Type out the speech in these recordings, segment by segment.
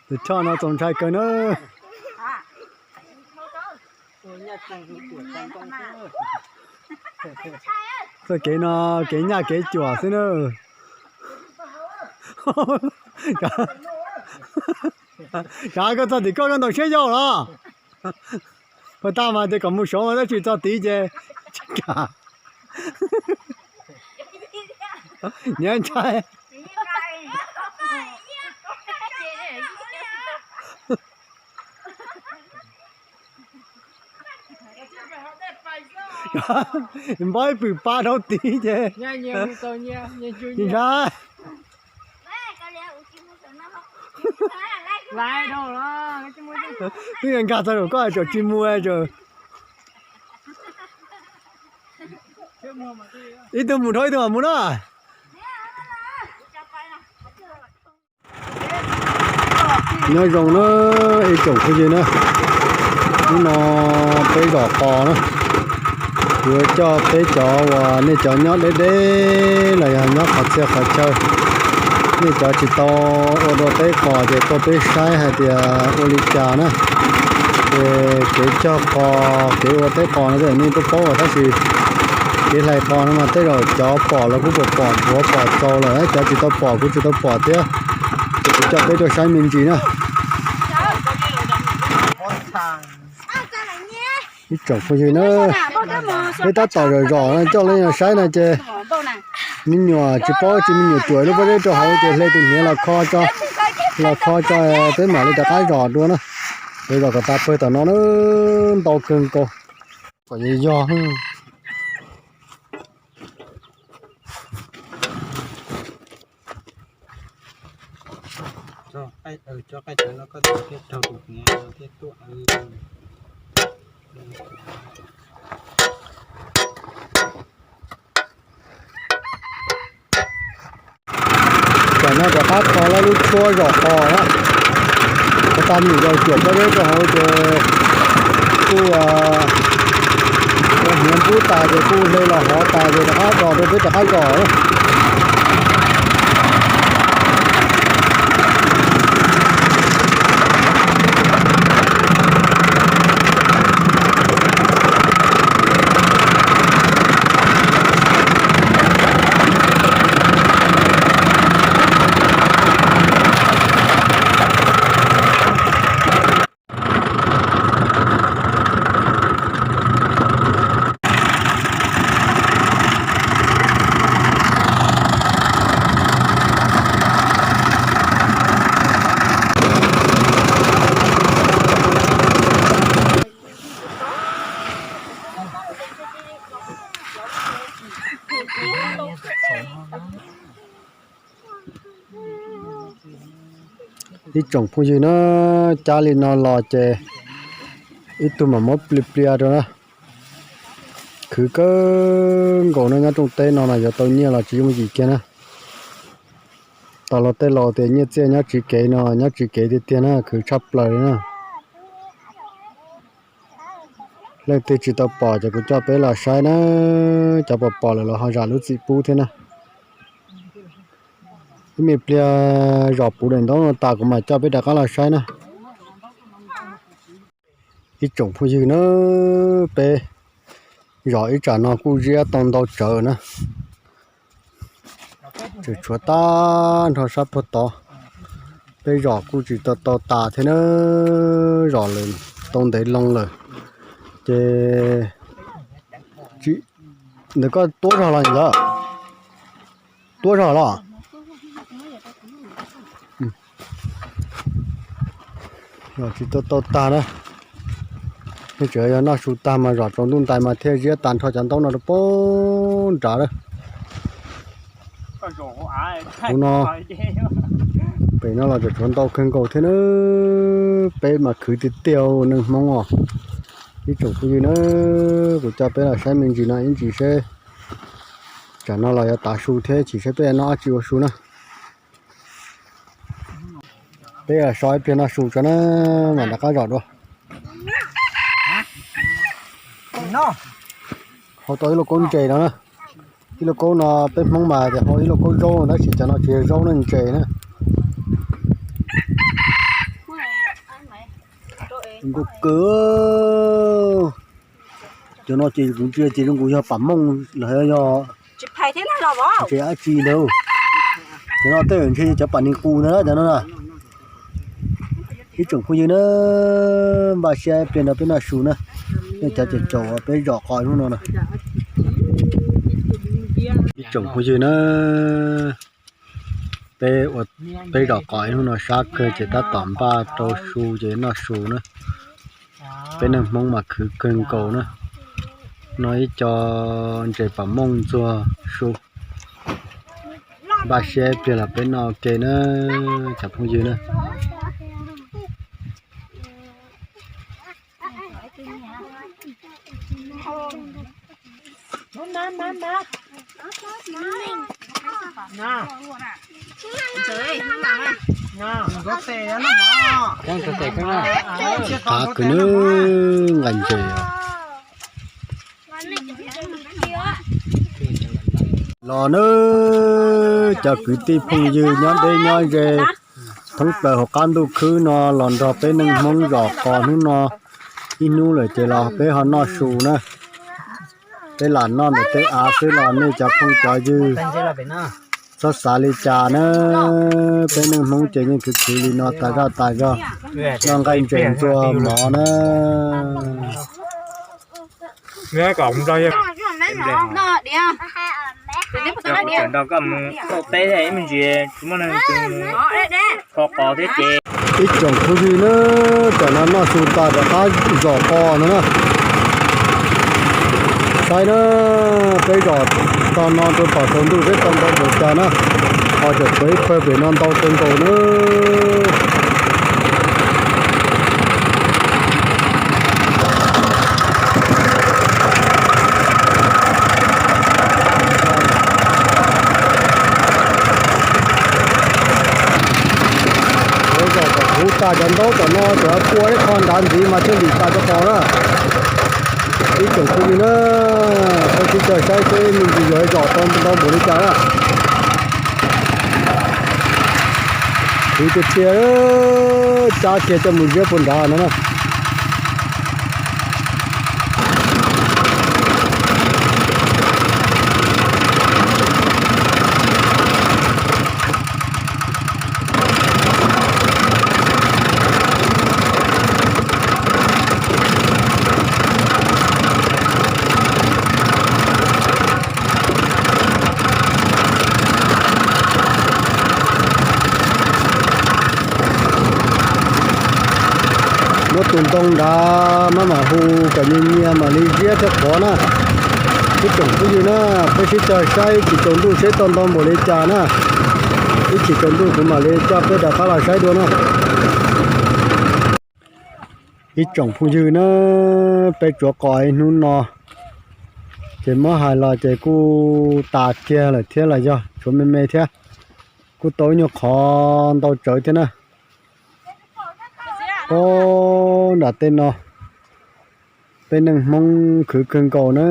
Tus choj no txaus ntshai kawg na. Txoj kev no kev nyaj kev cuam xwb na. Kav koj txog tim koj koj ntaus siab yau los. Puag ta mas ces kom mus saud mas tab sis txog tid ces tsis kam. Nyiam ntshai. Npab ib pwm pa dhau tid ces ntshai. Twb nkag txog zaum koj tseem tsis mus tseem. Ib tug mus dhau ib tug mam mus na. Nyob zoo na ib tsoom phooj ywg na, hnub no peb zom qos na, kuv yuav coj peb cov uas nej cov nyob deb deb los yog nyob qhov txhia qhov chaw, nej cov tsis tau ua dua teb qos ces tuaj peb saib hais tias ua li cas na. Ces kev cog qos kev ua teb qos no nej tuaj paub tab sis kev hlais qos no mas tej zaum cov pom los kuj pom pom nthuav pom txaus lawm, cov tsis tau pom kuj tsis tau pom thiab. Ces kuv coj peb tuaj saib me ntsis na. Ib tsoom phooj ywg na, peb tab tom zom zos no coj leej saib no ces me nyuam tsis paub tsis me nyuam cuam lub pob zeb rau hauv ces hle tus hniav los kho tso, los kho tso peb mam li rov qab zom dua na. Peb zom kom tas pawg tom no na, ntau kawg nkaus. Kom yog yog. Tam no rov qab kho lawm lub tshuab zom qos na. Ua tas me nyuam cuam pob zeb rau hauv ces kuj ua hniav npub tas ces kuj hle los hov tas ces rov qab zom rau peb rov qab zom. Ib tsoom phooj ywg na, cab li no los ces ib tug mam muab plia plia rau na. Khwv kawg nkaus no nyob rooj teb no mas yuav tau nyiaj los tsis yooj yim kiag na. Tos luag tej laus tias nyiaj txiaj nyob tsiv kev no nyob tsiv kev tiag tiag na, khwv tshaj plaws li na. Leej twg tsis tau pom ces kuv coj peb los saib na, cov pom pom lawm los ho zam lub txim pub thiab na. Ib me pliag zom puv daim ntaub no tas kuv mam coj peb rov qab los saib na. Ib tsoom phooj ywg na, peb zom ib tsam no kuj ziab tau ntau tsawv na. Tseem tshuav tag nrho sab puag tod. Peb zom kuj tsis tau tau tas thiab na, zom lawm tau ntev loo lawm. Ces ntawm koj tuab zog los ntawd, tuab zog los? Zom tsis tau tau tag na. Tseem yog noj su tag mas zom tsaus ntuj ntais mas thiaj ziab tag nrho cov ntaub no rau pem nrad lawm. Ub no, pem no los tseem tshuav ntau kawg nkaus thiab na. Peb mas khwv tiag tiag neeg Hmoob os. Ib tsoom phooj ywg na, kuv coj peb los saib me ntsis no ib ntsis seb, tsam no los yuav tav su thiab chim seb peb noj dab tsi ua su na. Peb so ib pliag noj su tso na, mam rov qab zom dua. Hau tau ib lub koob ntses no na. Ib lauj kaub no peb Hmoob mas tias hu ib lauj kaub zaub tab sis cov no tsis yog zaub na, ntses na. Zoo nkauj kawg. Cov no ces kuv ntsia ces zoo nkaus yog pam mooj los yog ntses dab tsi ntawd. Cov no tej zaum ntshe cov pam nws qus ntawd cov no na. Ib tsoom phooj ywg na, npaj siab ib pliag nrog peb noj su na. Nej cov caum caum peb zom qos hnub no na. Ib tsoom phooj ywg na, peb ua, peb zom qos ib hnub no sab kawg ces tab tom npaj rau su ces noj su na. Peb neeg Hmoob mas khwv kawg nkaus na. No ib co ntses pam mooj ntxuag su. Npaj siab ib pliag los peb noj ua ke na, cov phooj ywg na. Qab kawg na, nqaij ntses. Los nawb cov kwv tij phooj ywg nyob deb nyob ze, thoob plaws hauv qab ntuj khwb no los nrog peb neeg Hmoob zom qos hnub no. Ib hnub lawm ces los peb ho noj su na. Peb lam noj ntawm tej av xwb los nej cov phooj cov ywg txhob xav li cas na. Peb neeg Hmoob ces yeej khwv khwv li no tas zaj tas zog, noj nqaij ntses ntxuag mov na. Ib tsoom phooj ywg na, tam no noj su tas rov qab zom qos no na. Saib na, peb zom tog no rau tom tsaus ntuj seb tau ntau npaum cas na. Qos tseem tshuav ib pawg pem no ntau kawg nkaus na. Zom kom puv tas cov ntaub tom no, cov pua ib qho nrad ntxiv mas thiaj lim tas rau qos na. Ib tsoom phooj ywg na, peb sib caw saib seb me ntsis yuav zom tau ntau npaum li cas na. Kuv tiag tiag, cab kiag coj mus ziab puag nrad no na. Muab tus ntoo nrad maj mam hu kom nyias nyias mam li ziab thiab qhov na. Ib tsoom phooj ywg na, peb sib caw saib ib chim tsaus ntuj seb tau ntau npaum li cas na. Ib chim tsaus ntuj kuv mam li coj peb rov qab los saib dua na. Ib tsoom phooj ywg na, peb tsuav qos ib hnub no ces muab hais los ces kuj tas kiag lawm thiab los yog tshuav me me thiab. Kuj tau ib nyuag qhov ntau tsawv thiab na. Puag nram tej no peb neeg Hmoob khwv kawg nkaus na,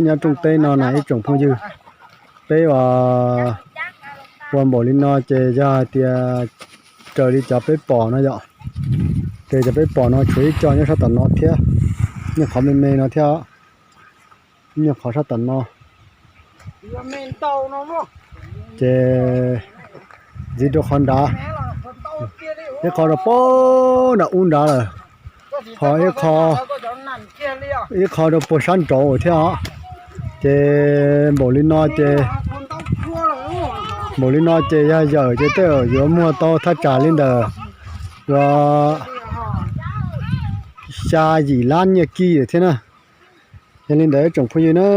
nyob rooj teb no na ib tsoom phooj ywg. Peb ua npaum li no ces yog hais tias raws li cov peb pom no yom, ces cov peb pom no tshuav ib co nyob sab tom no thiab, nyuag qhov me me no thiab, nyuag qhov sab tom no. Ces ntxiv rau qhov nrad, ib qho rau puag nram ub nrad lawm, ho ib qho rau puag sab nraud thiab os. Ces npaum li no ces, npaum li no ces yog yawm ces tej zaum yuav muag tau thaj tsam li ntawm xya yim lab nyiaj kij thiab na. Yog li ntawd tsoom phooj ywg na,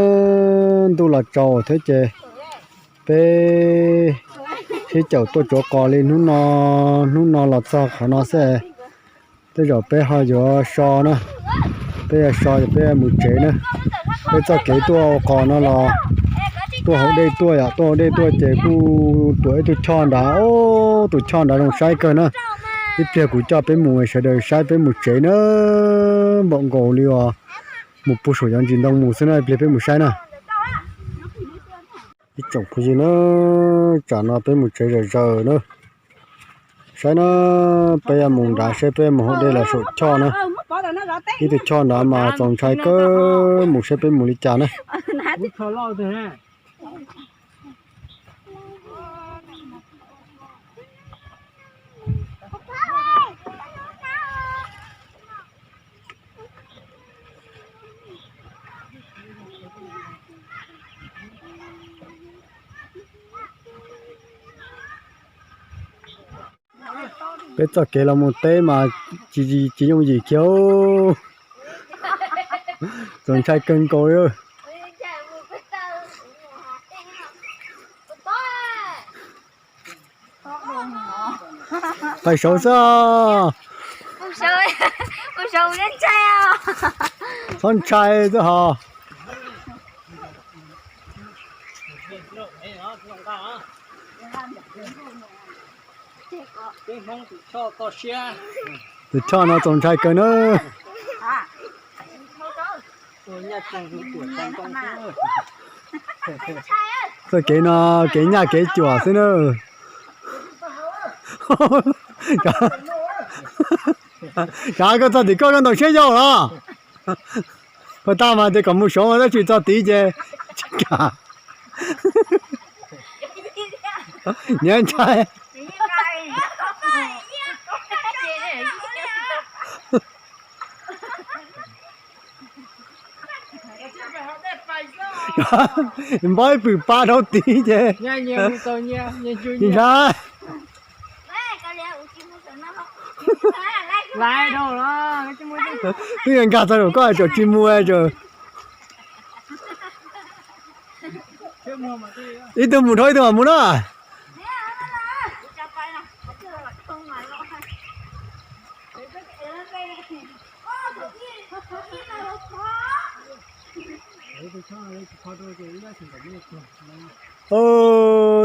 ntuj los tsaus thiab ces peb sib caum tuaj tsuav qos li hnub no, hnub no los txog qhov no xwb. Tej zaum peb ho yuav so na, peb yuav so ces peb mus tsev na. Peb txoj kev tuaj ua qos no los tuaj hauv dej tuaj yom, tuaj hauv dej tuaj ces kuj tuam ib tug choj nrad, tus choj nrad zoo saib kawg na. Ib pliag kuv coj peb mus sawv daws saib peb mus tsev na, npaum nkaus li uas mus puag saum cov ntsis ntoo mus xwb na, ib pliag peb mus saib na. Ib tsoom phooj ywg na, tsam no peb mus tsev zawm zaws na. Saib na, peb yuav mus nrad seb peb mus hauv dej los saum choj na. Ib tug choj nrad mas txaus ntshai kawg, mus seb peb mus li cas na. Peb txoj kev los mus teb mas tsis, tsis yooj yim kiag. Txaus ntshai kawg nkaus li. Pais saud xwb. Txhob ntshai xwb hos. Tus choj no txaus ntshai kawg na. Txoj kev no kev nyaj kev cuam xwb na. Kav koj txog tim koj koj ntaus siab yau los. Puag ta mas tias kom mus saud mas tab sis txog tid ces tsis kam. Niam ntshai. Npab ib pwm pa dhau tid ces ntshai. Twb nkag txog zaum koj tseem tsis mus. Ib tug mus dhau ib tug mam mus na.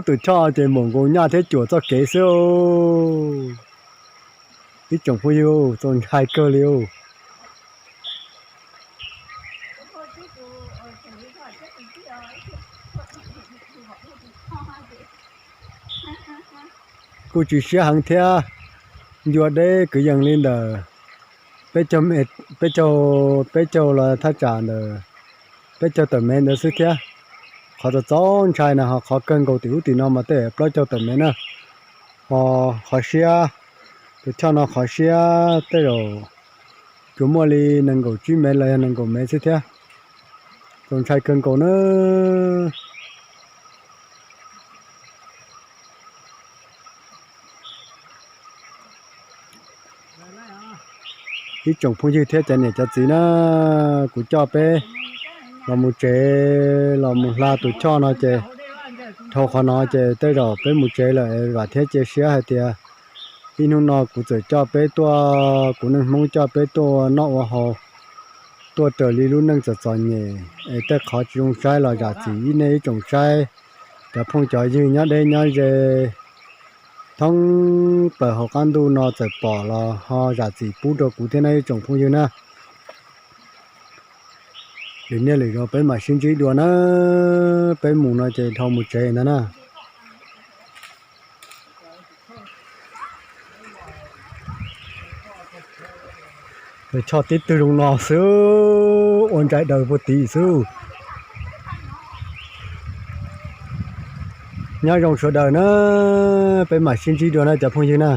Tus choj ces muaj nkaus nyaj thiab cuam txoj kev xwb. Ib tsoom phooj ywg, txaus ntshai kawg li. Kuj tsis siab heev thiab, ncua deb kwv yees li ntawm peb caug, peb caug, peb caug los thaj tsam ntawm peb caug tawm mev ntawd xwb thiab. Qhov txaus txaus ntshai na ho qhov kawg nkaus tim ub tim no mas tej plaub caug tawm mev na. Ho qhov siab, tus choj no qhov siab tej zaum tsuas muaj li nees nkaum tsib mev los yog nees nkaum mev xwb thiab. Txaus ntshai kawg nkaus na. Ib tsoom phooj ywg thiab cov niam cov txiv na, kuv coj peb los mus tsev los mus hla tus choj no ces dhau qhov no ces tej zaum peb mus tsev lawm es vam thiab cia siab hais tias ib hnub no kuv txawm coj peb tuaj, kuv neej Hmoob coj peb tuaj noj ua haus, tuaj raws li lub neej txom txom nyem es tej qhov tsis zoo saib los zam txim ib nej ib tsoom saib, cov phooj cov ywg nyob deb nyob ze thoob plaws hauv qab ntuj no txawm pom los ho zam txim pub rau kuv thiab na ib tsoom phooj ywg na. Lwm niaj lwm zaus peb mam sib ntsib dua na, peb mus no ces dhau mus tsev ntag na. Choj tib tug zoo no xwb, ua ntsais daws puag tid xwb. Nyob zoo sawv daws na, peb mam sib ntsib dua na cov phooj ywg na.